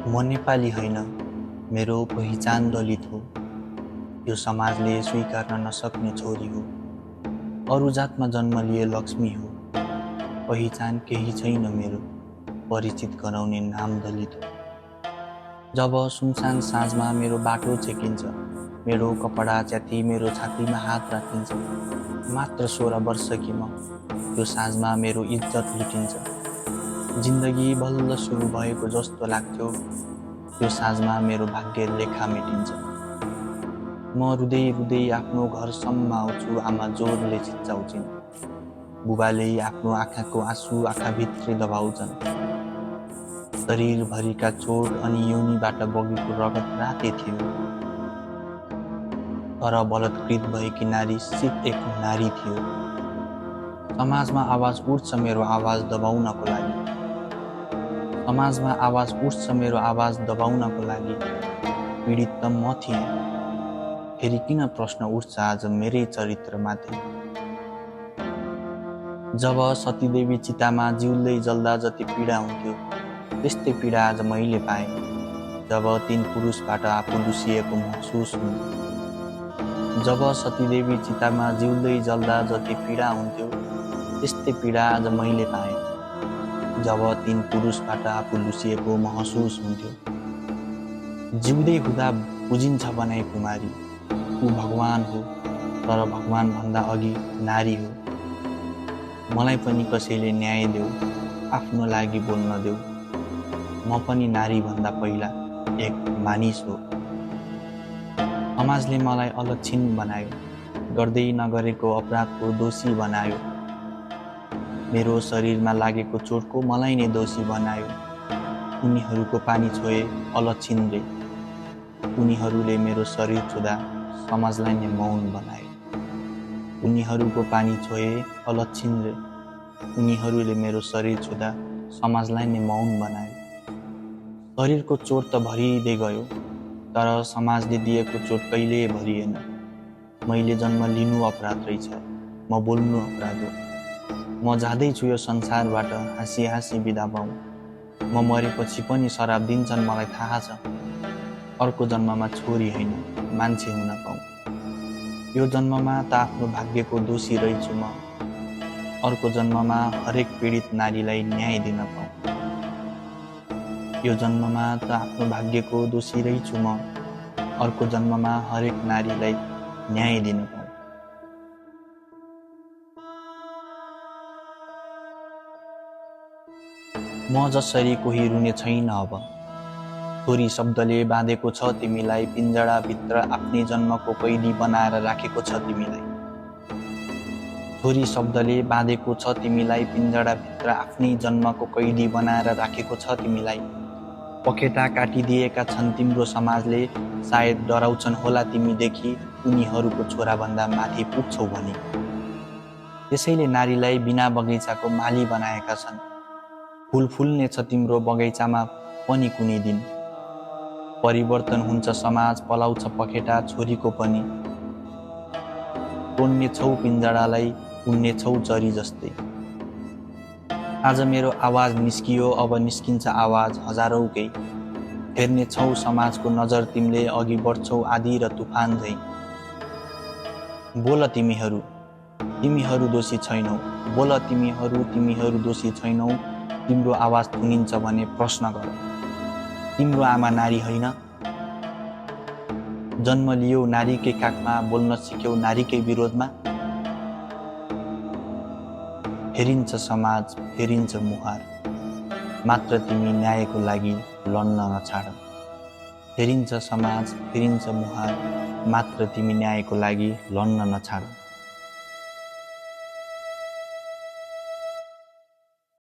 म नेपाली होइन, मेरो पहिचान दलित हो। यो समाजले स्वीकार्न नसक्ने छोरी हो। अरू जातमा जन्म लिए लक्ष्मी हो। पहिचान केही छैन मेरो, परिचित गराउने नाम दलित हो। जब सुनसान साँझमा मेरो बाटो छेकिन्छ, मेरो कपडा च्याति मेरो छातीमा हात राखिन्छ, मात्र 16 वर्षकी म, यो साँझमा मेरो इज्जत लुटिन्छ। जिन्दगी बल्ल सुरु भएको जस्तो लाग्थ्यो, यो साँझमा मेरो भाग्य लेखा मेटिन्छ। म रुँदै रुँदै आफ्नो घरसम्म आउँछु, आमा जोरले चिच्चाउँछिन्। बुबाले आफ्नो आँखाको आँसु आँखाभित्रै दबाउँछन्। शरीरभरिका चोट अनि योनिबाट बगेको रगत रातै थियो। तर बलात्कृत भएकी नारी सिर्फ एक नारी थियो। समाजमा आवाज उठ्छ मेरो आवाज दबाउनको लागि। समाजमा आवाज उठ्छ मेरो आवाज दबाउनको लागि। पीडित त म थिएँ, फेरि किन प्रश्न उठ्छ आज मेरै चरित्रमाथि। जब सतीदेवी चितामा जिउँदै जल्दा जति पीडा हुन्थ्यो, त्यस्तै पीडा आज मैले पाएँ। जब 3 पुरुषबाट आफू लुसिएको महसुस हुन्थ्यो, जब सतीदेवी चितामा जिउँदै जल्दा जति पीडा हुन्थ्यो, त्यस्तै पीडा आज मैले पाएँ। जब 3 पुरुषबाट आफू लुसिएको महसुस हुन्थ्यो, जिउँदै हुँदा बुझिन्छ बनाई कुमारी, ऊ भगवान हो, तर भगवान भन्दा अघि नारी हो। मलाई पनि कसैले न्याय देऊ, आफ्नो लागि बोल्न देऊ। म पनि नारी भन्दा पहिला एक मानिस हो। समाजले मलाई अलक्षिण बनायो, गर्दै नगरेको अपराधको दोषी बनायो। मेरो शरीरमा लागेको चोटको मलाई नै दोषी बनायो। उनीहरूको पानी छोए अलक्षिणले, उनीहरूले मेरो शरीर छुँदा समाजलाई नै मौन बनायो। उनीहरूको पानी छोए अलक्षिणले, उनीहरूले मेरो शरीर छुँदा समाजलाई नै मौन बनायो। शरीरको चोट त भरिँदै गयो, तर समाजले दिएको चोट कहिल्यै भरिएन। मैले जन्म लिनु अपराध रहेछ, म बोल्नु अपराध हो। म जाँदैछु यो संसारबाट, हाँसी हाँसी बिदा पाऊँ। म मरेपछि पनि श्राप दिन्छन् मलाई थाहा छ। अर्को जन्ममा छोरी होइन, मान्छे हुन पाऊँ। यो जन्ममा त आफ्नो भाग्यको दोषी रहेछु म। अर्को जन्ममा हरेक पीडित नारीलाई न्याय दिन पाऊँ। यो जन्ममा त आफ्नो भाग्यको दोषी रहेछु म। अर्को जन्ममा हरेक नारीलाई न्याय दिन पाऊँ। म जसरी कोही रुने छैन अब। छोरी शब्दले बाँधेको छ तिमीलाई पिञ्जडाभित्र, आफ्नै जन्मको कैदी बनाएर राखेको छ तिमीलाई। छोरी शब्दले बाँधेको छ तिमीलाई पिञ्जडाभित्र, आफ्नै जन्मको कैदी बनाएर राखेको छ तिमीलाई। पखेटा काटिदिएका छन् तिम्रो समाजले, सायद डराउँछन् होला तिमीदेखि, उनीहरूको छोराभन्दा माथि पुग्छौ भनी। त्यसैले नारीलाई बिना बगैँचाको माली बनाएका छन्। फुल फुल्ने छ तिम्रो बगैँचामा पनि कुनै दिन। परिवर्तन हुन्छ समाज, पलाउँछ पखेटा छोरीको पनि। तोड्ने छौ पिञ्जडालाई, उड्ने छौ चरी जस्तै। आज मेरो आवाज निस्कियो, अब निस्किन्छ आवाज हजारौँकै। फेर्ने छौ समाजको नजर तिमीले, अघि बढ्छौ आँधी र तुफान झैँ। बोल तिमीहरू, तिमीहरू दोषी छैनौ। बोल तिमीहरू दोषी छैनौ। तिम्रो आवाज थुनिन्छ भने प्रश्न गर। तिम्रो आमा नारी होइन? जन्म लियौ नारीकै काखमा, बोल्न सिक्यौ नारीकै विरोधमा। फेरिन्छ समाज, फेरिन्छ मुहार, मात्र तिमी न्यायको लागि लड्न नछाड। फेरिन्छ समाज, फेरिन्छ मुहार, मात्र तिमी न्यायको लागि लड्न नछाड।